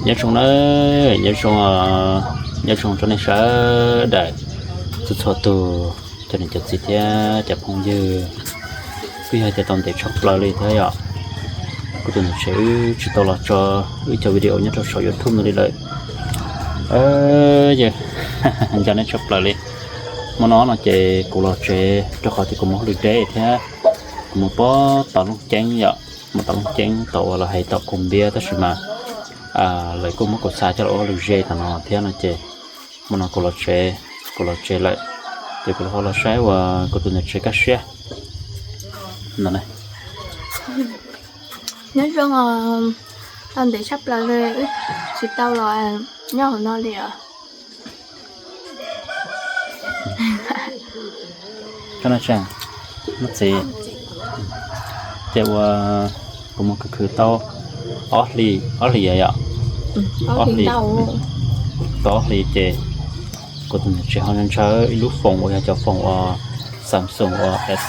Nyob zoo nawb, nyob zoo, nyob zoo rau nej sawv daws txhua txhua tus, cov niam cov txiv thiab cov phooj ywg. Kuj yog tias tau ntev tshaj plaws li thiab yom, kuv tus niam tsev wb tsis tau los tso wb cov video nyob rau saum YouTube no li lawm. Yog nco nej tshaj plaws li. Hmo no no ces kuv los tsev rau qhov tias kuv mus hauj lwm deb thiab kuv mus pab tom Looj Ceeb yom, mus tom Looj Ceeb tom uas los hais tom Kub Npiab tab sis mas lawv kuj muab kuv xa coj los ua hauj lwm ze tom no thiab no ces hmo no kuv los tsev, kuv los tsev lawm ces kuv ho los saib uas kuv tus niam tsev kaj siab no ne. Nyob zoo, tau ntev tshaj plaws li, tsis tau los nyob hauv no li os. Koj no tseem muaj txiv, ces uas kuv mus khwv khwv tau ob hlis, ob hlis yom, ob hlis, tau ob hlis ces kuv tus niam tsev ho ntshaw ib lub foos uas yog cov foos uas Samsung uas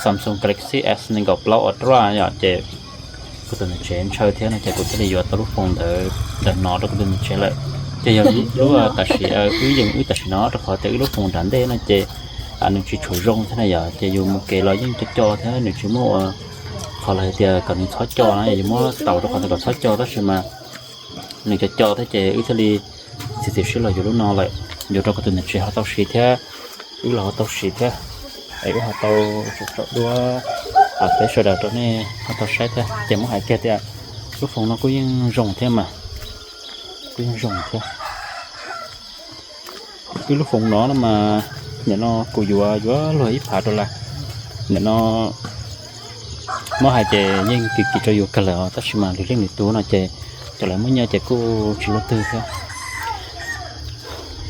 Samsung Galaxy S nees nkaum plaub Ultra yom, ces kuv tus niam tsev ntshaw thiab no ces kuv thiaj li yuav tau lub foos ntawd ntawm no rau kuv tus niam tsev lawm. Ces yog lub tam sim wb yeem wb tam sim no rau qhov tias wb lub foos nram ntej no ces nws tsis tshua zoo thiab na yom, ces yus mus kev los yeej co co thiab nws tsis muaj ua qhov los hais tias kom nws txhob co na, yus muab tau rau qhov tias kom txhob co tab sis mas nws co co thiab ces wb thiaj li txiav txim siab los yuav lub no lawm, yuav rau kuv tus niam tsev ho tau siv thiab wb los ho tau siv thiab, es wb ho tau tsom duab peb sawv daws rau nej ho tau saib thiab. Ces muab hais kiag tias lub foos no kuj yeej zoo thiab mas, kuj yeej zoo thiab. Wb lub foos no no mas nim no kuv yuav yuav luag ib phav dollar. Nim no muab hais ces yeej kim kim rau yus kawg lawm os, tab sis mas lwm leej lwm tus no ces cov lawv muaj nyiaj ces kuj tsis luaj twg thiab.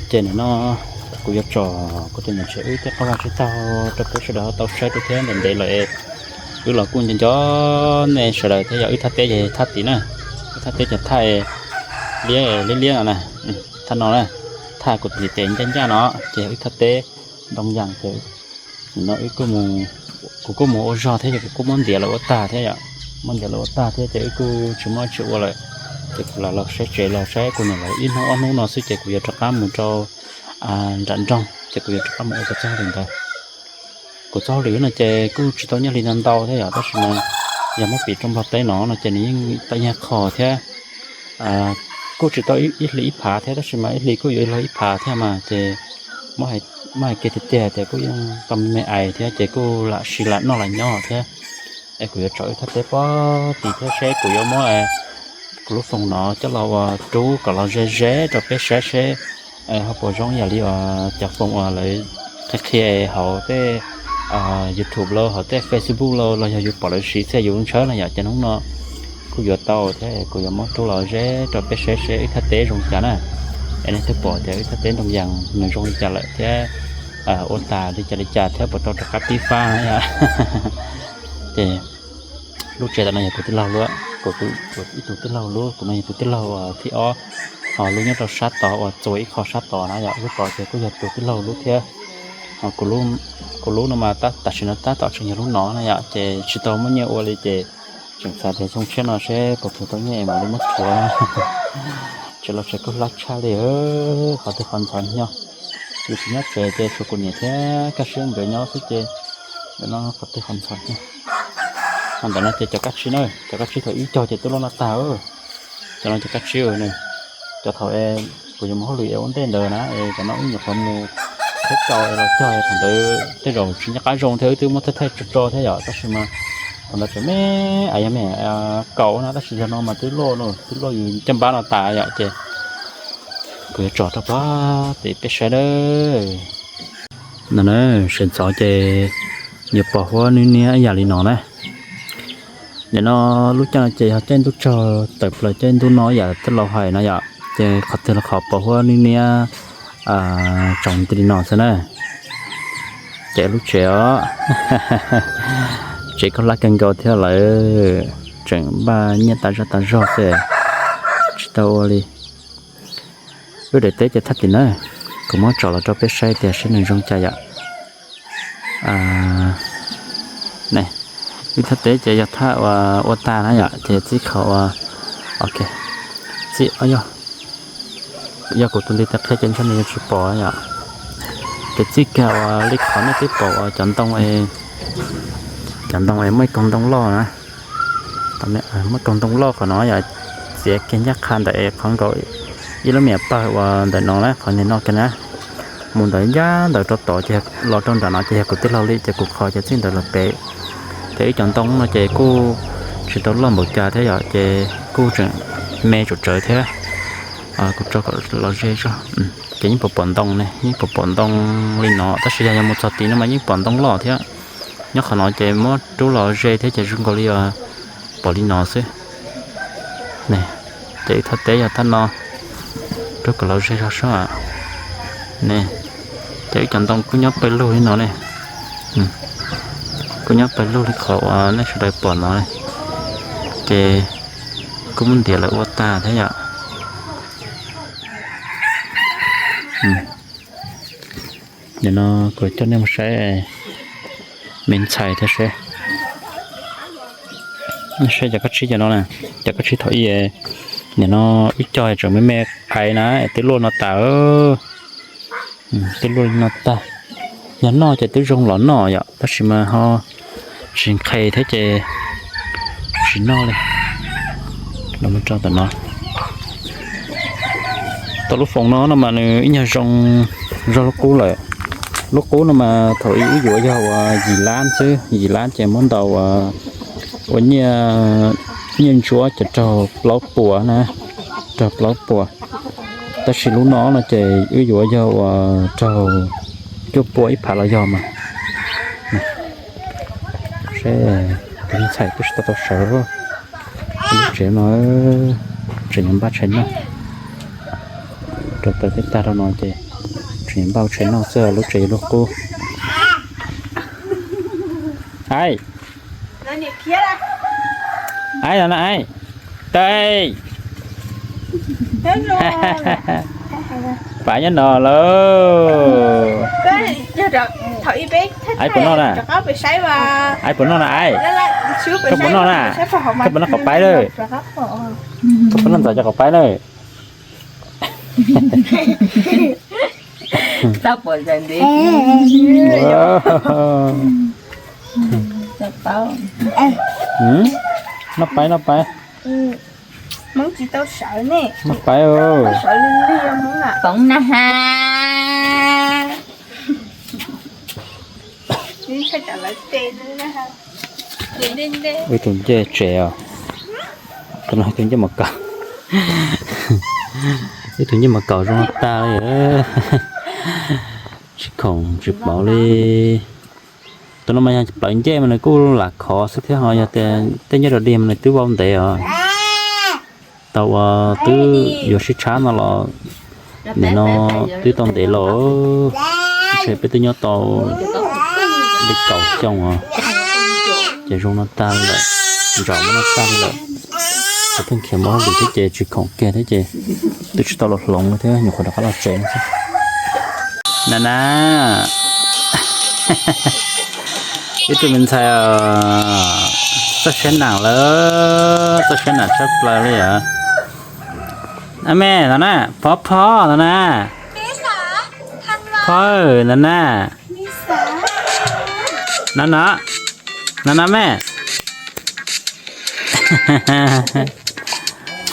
Ces nim no kuv yuav tso kuv tus niam tsev wb tej qhov vaj tsib taug rau peb sawv daws ho tau saib thiab. Ntev ntev lawm wb los kuj nco nco nej sawv daws thiab yog wb thaj teb ces thaj tim na, wb thaj teb ces thaj liab liab liab no na, thaj no na, thaj kuv tus niam tsev ncaj ncaj no ces yog wb thaj teb Ntoo Yas ces nim no wb kuj mus, kuv kuj mus ua zog thiab ces kuv kuj muab ntiav lawv ua tag thiab yom, muab ntiav lawv ua tag thiab ces wb kuj tsis muaj dab tsi ua lawm. Ces kuv lam los saib tsev los saib kuv niam lawv ib hnub ob hnub no xwb ces kuv yuav rov qab mus rau nram nroog ces kuv yuav rov qab mus ua kuv txoj hauj lwm ntawd. Kuv txoj hauj lwm no ces kuj tsis tau nyiaj hli ntau ntau thiab yom, tab sis mas yog muab piv rau Nplog teb no no ces nws yeej tau nyiaj qho thiab. Kuj tsis tau ib hlis ib phav thiab tab sis mas ib hlis kuj yuav luag ib phav thiab mas ces muab hais kiag tiag tiag tias kuj yeej tau me me ais thiab ces kuj lam siv lam noj lam nyob thiab. Es kuv yuav tso wb thaj teb pob tim thiab seb kuv yuav muab kuv lub foos no coj los ua rub kom los ze ze rau peb saib seb ho puas zoo yam li uas cov foos uas lawv qhia qhia hauv tej YouTube los hauv tej Facebook los los yog yus pom lawv siv thiab yus ntshaw no yom. Ces hnub no kuj yuav tau thiab kuv yuav muab rub los ze rau peb saib seb wb thaj teb zoo li cas na. Es nej twb pom tias wb thaj teb Ntoo Yas nws zoo li cas lawm thiab ua tas li cas li cas thiab puas tau rov qab pib fab na yom. Ces lub tsev tam no yog kuv tij laug lub, kuv ib tug tij laug lub, kuv no yog tus tij laug uas thib ob, ho lub nyob rau sab tod uas txua ib qho sab tod na yom, lub tod ces kuj yog tus tij laug lub thiab. Ho kuv lub no mas tam sim no tab tom tseem yog lub no na yom, ces tsis tau muaj nyiaj ua li ces tseem xav tias xyoo tshiab no seb puas thuav tau nyiaj mam li muab thuav. Tsev los tsev kuj hlab tshaj li, qhov twg qhov ntxhov nyob. Yus tsis nyob tsev ces tshuav kuv niam thiab Kaj Siab nkawd nyob xwb ces ntawm no qhov twg qhov ntxhov nyob. Ho ntawm no ces cov kab tsib na, cov kab tsib thaum ib cog ces twb loj no tag. Cov no cov kab tsib ne, cov thaum kuv yuav mus hauj lwm es ua ntej ntawd na, es cov no wb nyuam qhuav mus thawb kaus es los cog thaum ntawd tej zaum tsis nco qab zoo thiab wb twb muab thaij thaij tso tso thiab yom, tab sis mas thaum ntawd tseem me, yog me kaus na, tab sis yog no mas twb loj no, twb loj yus caj npab no tas yom, ces kuv yuav tso rau pab tim peb saib dawb. No na, sawv ntxov ces yuav pom huab nwb niab ib yam li no na. Nim no lub caij no ces yog caij ntuj tsaug tawm plaws caij ntuj no ib yam tej laus hais no yom, ces qhov twg los qhov pom huab nwb niab tsaus nti li no xwb na. Ces lub tsev os, tsev koj hlab kawg nkaus thiab lawm, tseem npaj nyiaj tas zog tas zog xwb, tsis tau ua li. Wb daim teb ces thaj tim na, kuv muab tso los rau peb saib tias seb nws zoo cas yom. Wb thaj teb ces yog thaj ua tag na yom, ces txij qhov ua, ok, Txij, yog kuv tus ntiv tes qhia ces ntshe nws yuav tsis pom yom. Ces txij kiag uas li qhov nej twb pom uas cov ntoo, cov ntoo es muaj ib kaug ntoo loj na, muaj ib kaug ntoo loj qhov no yom, txiav kiag ncaj qha ntawm qhov nkaus ib lub me nyuam pawg uas ntawm no na, qhov ntawm no kiag na, mus ntawd ncaj ntawd rau tod ces los rau nram no ces yog kuv tij laug li ces kuv qhov ces txij ntawd los pem. Ces ib cov ntoo no ces kuj tsis tau loj npaum cas thiab yom, ces kuj tseem me tsawv tsawv thiab. Kuv tso kom los ze zog. Ces yeej pom pom ntoo ne, yeej pom pom ntoo li no, tab sis yog yog mus txog tid no mas yeej pom ntoo loj thiab. Nyob qhov no ces muab rub los ze thiab ces zoo nkaus li pom li no xwb. Ces wb thaj teb yog thaj no, rub kom los ze zog soj. Ne, ces wb cov ntoo kuj nyob pawg lug li no ne, kuj nyob pawg lug li qhov uas nej sawv daws pom no. Ces kuj muab ntiav lawv ua tag thiab yom. Nim no kuv coj nej mus saib me ntxhais thiab seb, saib cov kab tsib cov no, cov kab tsib thaum ub, nim no wb cog tseem me me qhaiv na, twb luaj no tas. Twb luaj li no tag. Yog noj ces twb zoo los noj yom, tab sis mas ho tsis nqhis thiab ces tsis noj li. Los mus rau tom no, tau lub foos no no mas nws ib nyuag zoo zog lub qub lawm. Lub qub no mas thaum ub wb yuav yog uas yim lab xwb, yim lab ces muab ntaus ua nyiaj, nyiaj ntsuab ces raug plaub puas na, raug plaub puas. Tab sis lub no no ces wb yuav yog uas raug cuaj puas ib phav los yog mas. Seb, tus me ntxhais twb tsis tau tau sawv. Lub tsev no tseem yuav npaj tshais noj. Rau taws tej tag rau no ces tseem yuav npaj tshais noj xwb, lub tsev yuav luag qub. Aib, aib no na aib, tawj, pab nyob no lauj. Aib puas noj na? Aib puas noj na aib? Koj puas noj na? Koj puas noj qhov paib lawm? Koj puas noj ntxov cov qhov paib lawm? Noj paib, noj paib. Noj paib. Poov na ha. Ib tug ncej tsev os. Tus no ib tug ncej mos kaus. Ib tug ncej mos kaus zoo tag li. Tsis khoom tsis pauv li. Tus no mas yog plawv ncej mas nws kuj lam khov xwb thiab ho yog tias tej ncej rau dig mas nws twb vau ntev os. Tau uas twb yuav sib tshab no los nim no twb tau ntev los, ntshe peb twb nyob tau li kaum xyoo os. Ces zoo no tag li lawm, ntsaum muab no tag li lawm. Ces pheej khiav mus hauj lwm thiab ces tsis khoom kiag thiab ces twb tsis tau los hloov thiab, nyuam qhuav rov qab los tsev xwb. Na na, ib tug me ntxhais, txoj siab nam lawm, txoj siab nam tshaj plaws li os. A me no na, Phob, Phob no na, Phob no na, no no, no no me.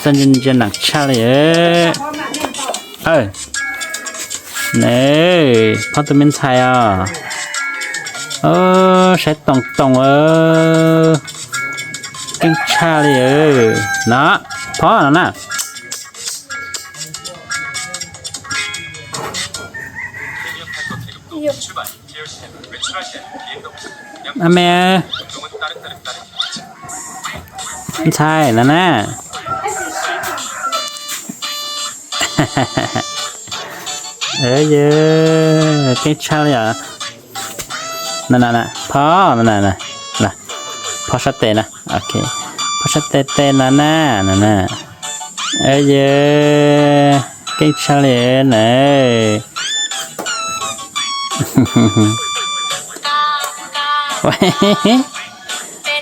Txoj ntsia nam tshaj li. Ne, Phob tus me ntxhais os. Saib toom toom, keej tshaj li. No, Phob no na. A me, ntxhais no na. Yog keej tshaj li os. Na na na, Phob no na, Phob sab tes na, ok, Phob sab tes tes no na, no na. Yog keej tshaj li na.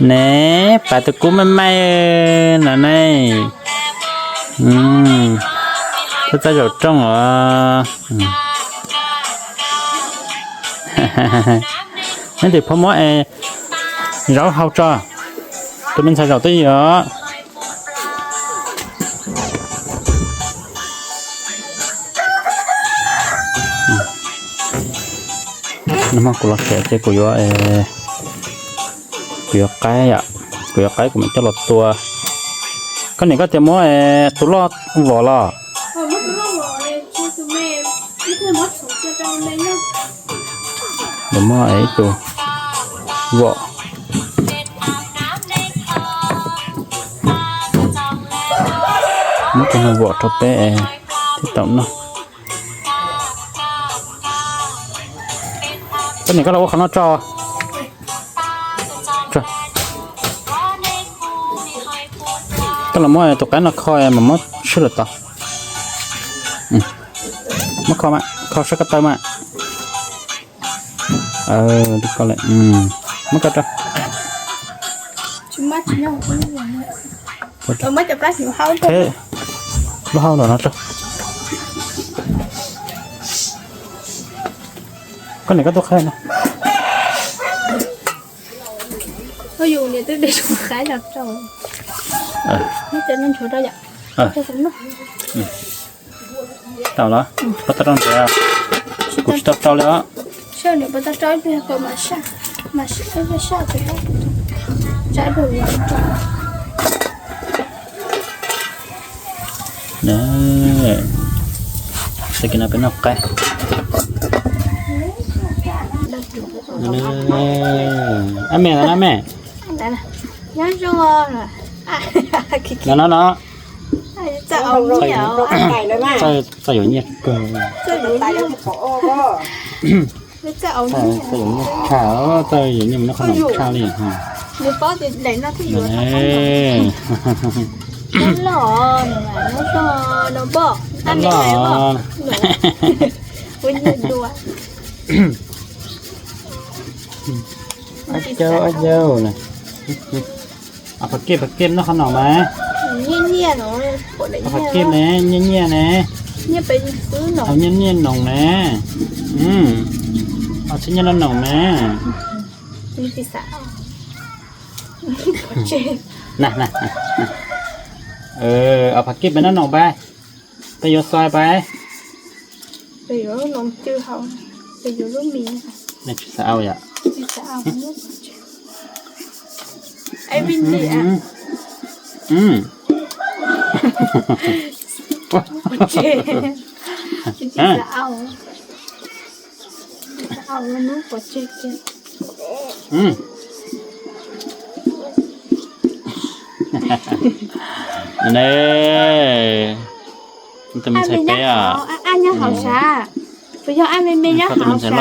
Ne, pas tus kub maj maj no ne. Txaij zaum rooj os. Neb tus phob muab es zaub hau tso, tus me ntxhais zaum twj ywm os. Nag hmo kuv los tsev ces kuv yuav, kuv yuav qaib, kuv yuav qaib kuv mam coj los tua. Koj niam koj tias muab tus loj vom los? Muab ib tug vom. Muab tus no vom rau peb thiab tau noj. Koj niam koj los ua qhov no tso. Koj los muab tus qaib no kho mas muab swb lawm tod. Muab kho mas, kho sab ko taw mas. Muab koj rau. Lub hau los no rau. Koj niam koj tuaj qhaib no. Tau los, pab tau rau ntev, kuv tsis tau rau li os. Tag kis no peb noj qaib. Ab me, no me. No no no. Txawj yuav nyiaj kawg. Txawj yuav nyiaj tshaj, txawj yuav nyiaj noj qhov no tshaj li. Ab yau, ab yau na. Phav kej, phav kej noj qhov no mas. Phav kej ne, nyiaj nyiaj ne. Nyiaj nyiaj noog ne. Txhiab nyiaj noj noog ne. Na, na, na. Phav kej peb noj noog pab. Peb yuav xais pab. Tsis xav au yom. Ne, tus me ntxhais peb, ab nyob hauv sav, puas yog ab me me nyob hauv sav?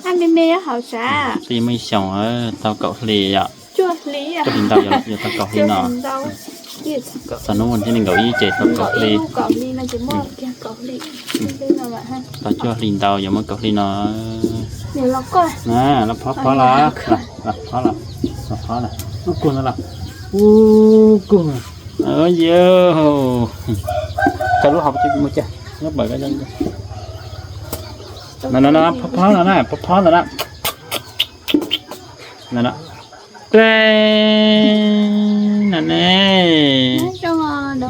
Ab me me nyob hauv sav. Twb muaj ib xyoos tau kaum hli yom. Cuaj hli ntau yog tau kaum hli no. Txog hnub vas thib nees nkaum ib ces tau kaum hli. Tau cuaj hli ntau yog muaj kaum hli no. Los phob phob los, los phob los, los phob los. Ub kug no los, ub kug. Yog, coj lub hauv mus coj, lub pawg ko. No no no, phob phob no na, phob phob no na. No no. No ne,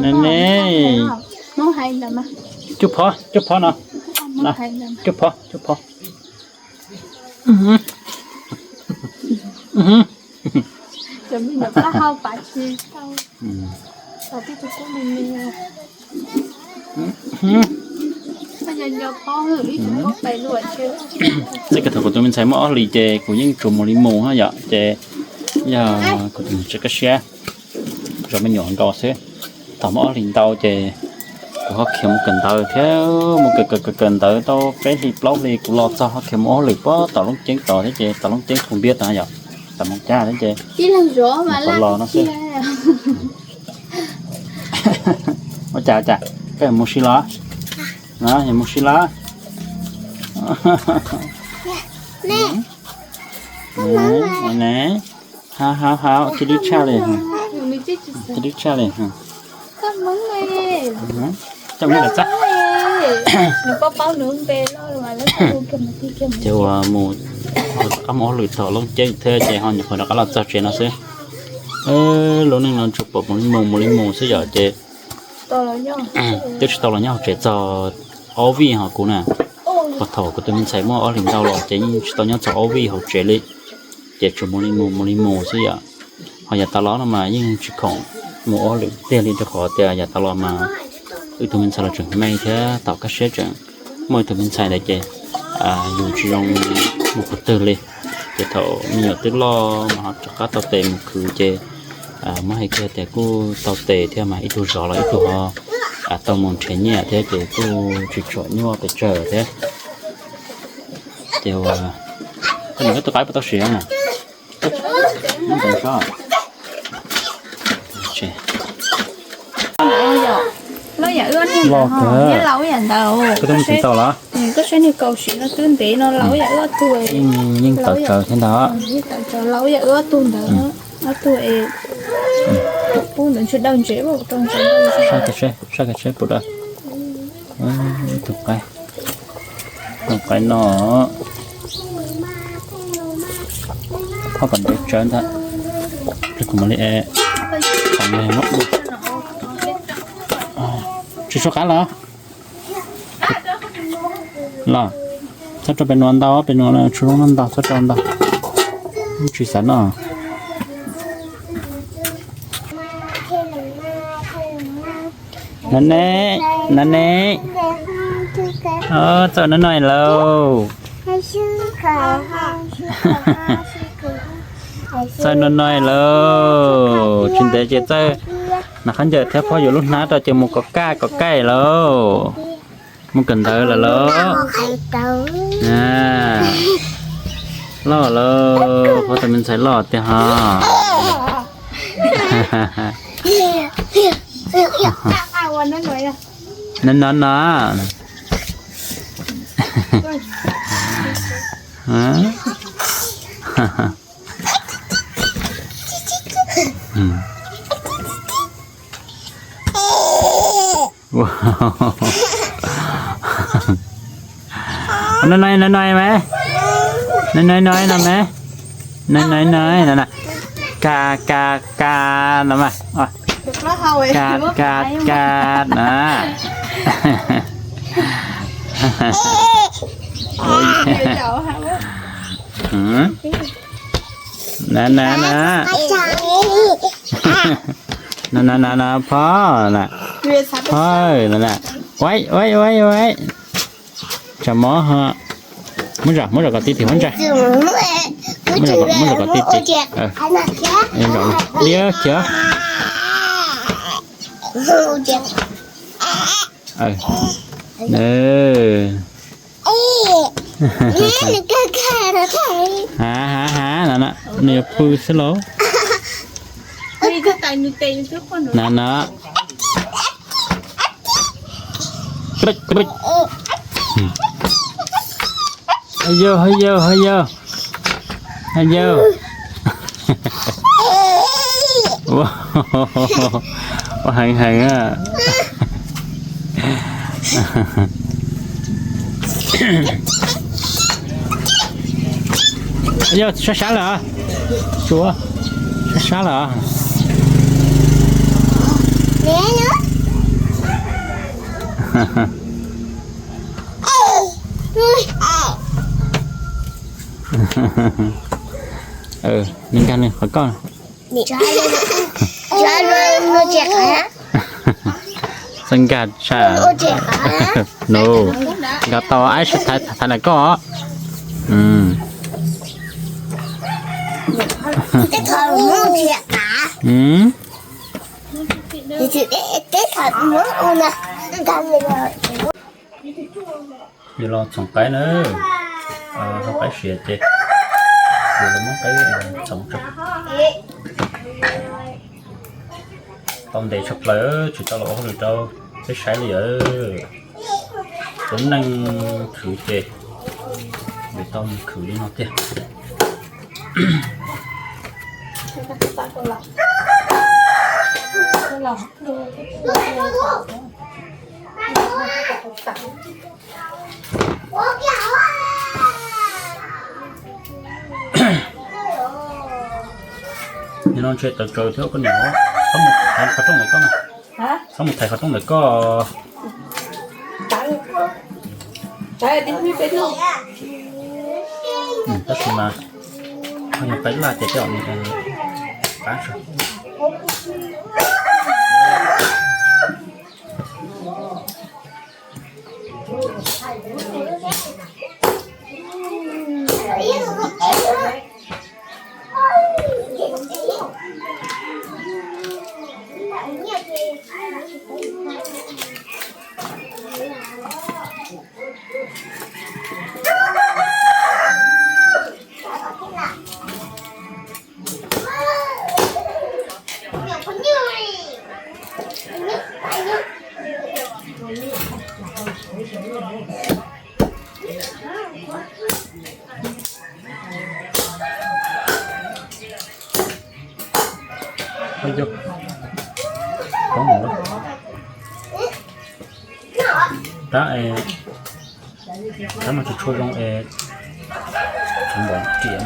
no ne. Cuj phob, cuj phob no. Cuj phob, cuj phob. Txij kiag thaum kuv tus me ntxhais muaj ob hlis ces kuv yeej tsuas mus li mus yom, ces yog kuv tus me ntxhais kaj siab, zov me nyuam nkaus xwb. Thaum muaj ob hlis ntau ces kuv ho khiav mus kawm ntawv thiab, mus kawm kawm kawm kawm ntawv tau peb hlis plaub hlis kuv los txog ho khiav mus ua hauj lwm puag tom Looj Ceeb tod thiab ces tom Looj Ceeb Thoob Npiab tod yom, tom Moos Caj thiab ces los no xwb. Ua cas, ua cas, koj yuav mus si los? No, yuav mus si los? Ne, hau hau hau, cia li tshaj li, cia li tshaj li. Coj mus ib daim txaj. Ces uas mus, qab mus ua hauj lwm tom Looj Ceeb thiab ces ho nyuam qhuav rov qab los txog tsev no xwb. Lub neej no tsuas pom mus li mus mus li mus xwb yom, ces twb tsis tau los nyob hauv tsev txog ob vij ho kuv na. Puag thaum kuv tus me ntxhais muaj ob hlis ntau los ces yeej tsis tau nyob txog ob vij hauv tsev li, ces tsuas mus li mus mus li mus xwb yom. Ho yav tas los no mas yeej tsis khoom mus ua hauj lwm tiag li rau qhov tias yav tas los mas wb tug me ntxhais los tseem me thiab tom kaj siab tseem muaj ib tug me ntxhais ntawd ces yus tsis zoo mus qhov twg li. Ces thaum me nyuam twb loj mas ho rov qab tau tes mus khwv ces muab hais kiag tias kuj tau tes thiab mas ib tug zov los ib tug ho tau mus nrhiav nyiaj thiab ces kuj tsis tshua nyuaj pes tsawg thiab. Ces ua, koj tus qaib puas tau siav na? Los kawg. Koj tus me tseem tau los? Koj saib nws kaus siav no twb ntev no, laus yam wb ob tug. Yeej tawv tsawv thiab ntag. Laus yam wb ob tug ntawd, ob tug es pub ntawd ntshe dawb ntsev rau ntsev. Sab kawg seb puas dawb. Tus qaib, tus qaib no, qhov kom ntev tsawv ntag. Kuv mam li, tsis tshua qab los? Los, txhob rau pem nuav ntau, pem nuav tshua zoo noj ntau, txhob rau ntau. Tsis xav noj. Nov ne, nov ne. Txawj noj no lauj. Txawj noj no lauj. Tsis ntev ces txawj nov qab ncaws thiab phob yuav lub hnab rau ces mus kov kaj kov kaij lauj. Mus kawm ntawv lawm lauj. Loj lauj, phob tus me ntxhais loj tiag ho. No no no. No no no mas, no no no no mas, no no no no, ka ka ka no mas, ka ka ka na. Na na na. Na na na na, phob na, phob na na. Ua ua ua ua, tsam mob ho. Muab zam, muab zam kom ti tim huab ntsa. Muab zam kom ti tim. Liab khiav. Hav hav hav, no no, nws yuav pw xwb lauj. No no. Yau, yau, yau, yau. Ua heev heev. Yau, sab sab lawm. Suav, sab sab lawm. Nws nkag nws qhov koj. Txawj nkag tshaj. Nws nkag tau aib sib thaiv thaiv ntawm koj. Yus los txhoov qaib na, ho qaib siav ces yus los muab qaib txhoov tso. Tau ntev tshaj plaws tsis tau los ua hauj lwm rau peb saib li. Tus neeg khwv ces yuav tau mus khwv li no tiag. Nim no ntshe tawv tsawv thiab koj niam, txhob mus thaiv qhov rooj ntawm koj na. Txhob mus thaiv qhov rooj ntawm koj. Tab sis mas ho yog peb laj ces tej zaum nws qab tso. Tab, tab mas tsis tshua zoo es, npam riam,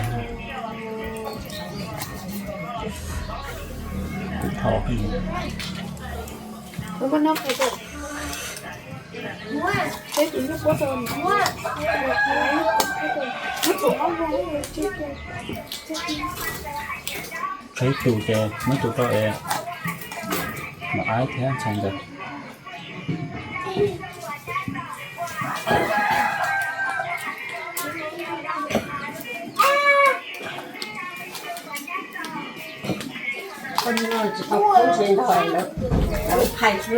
kuv tho. Tshuav ib tug ces muab ib tug rau es mam aib thiab ntxhais ntawd. Koj tsis tau pub ntshe ntag, lawv phaij xwb.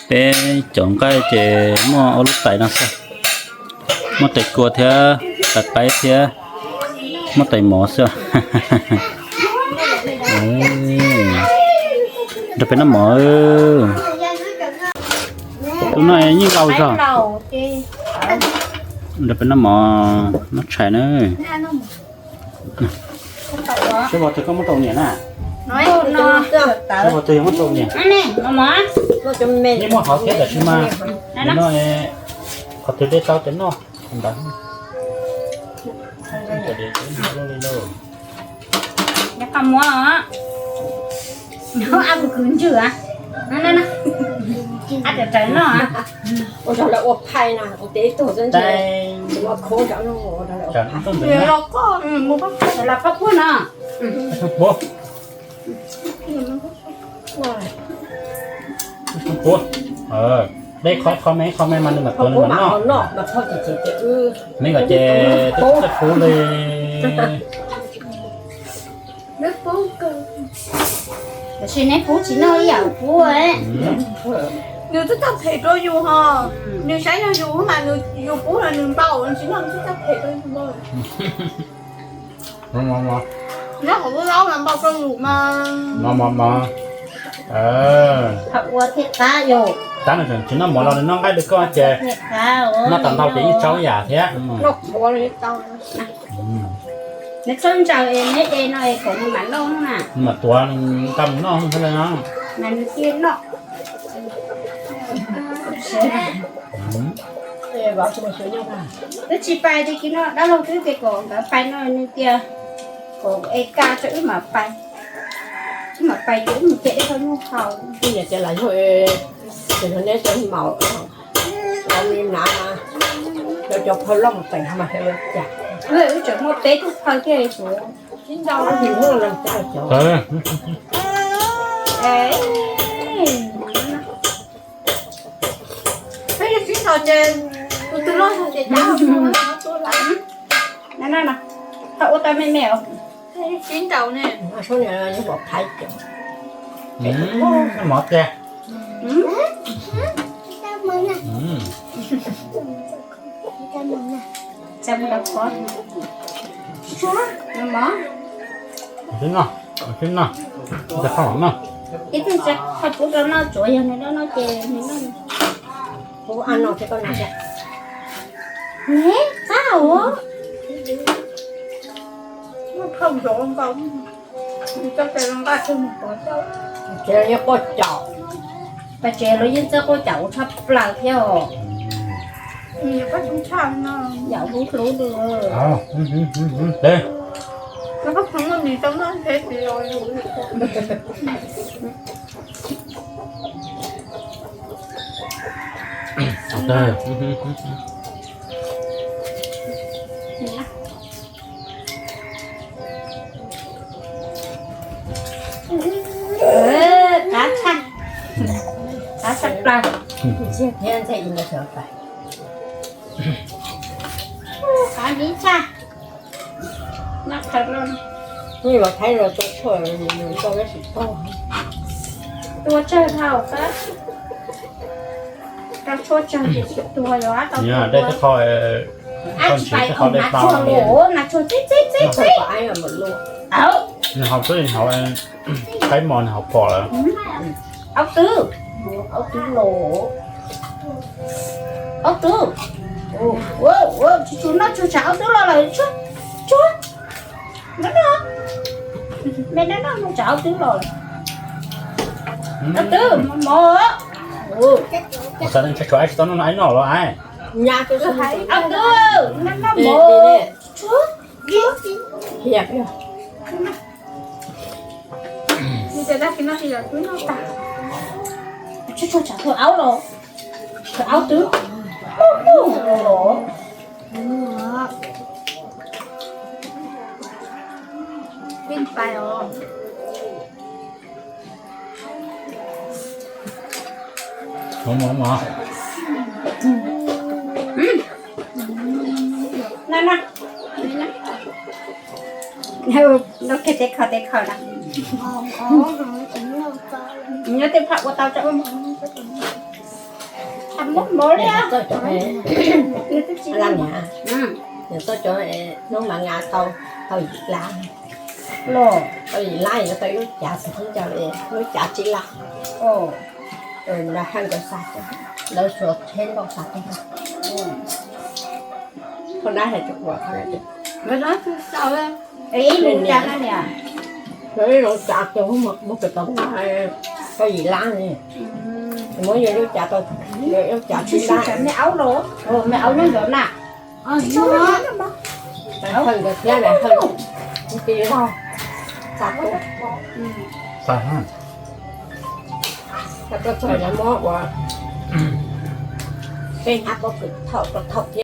Peb cov nqaij ces muaj ob lub tais no xwb, muaj tais kua thiab tais qaib thiab muaj tais mov xwb. Nrog peb noj mov. Tus no yeej laus zog. Nrog peb noj mov noj tshais na. Seb Vos Twg koj muab rau niam na. Seb Vos Twg yog muab rau niam. Yeej muaj hauv thiab tab sis mas nim no qhov twg de tau ces noj ntawd. Ab, kuv khwv ntswg a. Ab, raws raws noj. Ua rau lawv ua phais na, ua teb tug xwb ntshe. Los koj, los koj puag no. Dej qhov, qhov me, qhov me mas nws mam tuav nws mam noj. Me kom ces twb txawj pub li. Tiam sis neb pub tsis noj ib yam pub. Nws twb tag phem rau yus ho, nws saib yog yus mas yus pub los nws npau, nws tsis noj nws twb tag phem rau yus. Nyob hauv lub laub mas npau rau yus mas. Ua thiaj qab yus. Tab nws tseem tsis noj mov los nws noj nqaij li koj ces noj tau ntau ces yeej tsau ib yam thiab. Nws txhob ntsaws es neb de no es kom nws mam noj na. Nws mam tuav nws nqa mus noj xwb na. Mas nws cia noj. Twb tsis pais ces kiv no dab laug twb tias kom nkawd pais no nws tias kom es ka tso wb mam pais. Wb mam pais ces wb mus thiaj dej thaum nyuj haus. Wb niam tias lam yog, ces neb cov maum, cov me nav, cov cov phaj loj mus teem mas cas. Wb tseem muaj peb tug phaj thiaj li suav. Sib ntaus, sib ntaus ces, tus twg loj ces cas. Thaum ua tau me me os. Sib ntaus ne. Mov tiag. Tsa mus rau qhov. Sib noj, sib noj, ib tug tsa qhov pub rau noj, tsuav yog nws noj noj ces nws noj. Kuv a no thiab koj no thiab. Neb qab os. Ces yeej quaj caum, paj tsev los yeej txawj quaj caum ua tshaj plaws thiab os. Yam hlub hlub li. Qab tshaj, qab tshaj plaws. Ntxhiab thiab ntxhiab ib no sawv pais. Qab ib tshaj. Noj qhawv los, nej los Thaib los tua tshuaj, tua tsawg dhau xwb. Rau tshuaj tsawg ces tsis tuag, yog dej tib qho, ab tsis pais, qhov nas tsuag, nas tsuag txib txib txib txib. Nws haus xwb, nws haus qaib mos nws haus phom lawm. Ob tug, ob tug los, ob tug. Tsuag tsuag noj tsuag tsam ob tug los lawm. Tsuag tsuag, noj noj, me noj noj tsam ob tug los lawm. Ob tug mos mos. Ua xav neej tshaj tshuav aib tsis tau noj no aib noj los aib. Ob tug noj noj mos. Tsuag tsuag. Tsuag tsuag tsam thaum aub los, thaum aub twb los. Peb pais os. Mov mov mov. Na na. Noj kiag tej khaub tej khaub na. Nyob tej pham ua tau tso. Muab mov li. Nws txawj cov hnub mas tau, tau yim lab. Los tau yim lab yuav tau ib lub cav xwb, lub cav tsib lab. Lawv haj nkawd xa, lawv suav tsheb npauj xa teb. Qhov dab hais tsis ua, ib lub cav na niam. Ib lub cav ces muab kawm tau, tau yim lab ne. Muab yog lub cav tau, yog lub cav tsib lab. Me aub los, me aub nyob ntawd na. Hawj nkawd thiab na, hawj ti laug. Xa tuaj, xa tuaj txog lawv muab ua peb hnab pob kws thaum rau thaum thiab.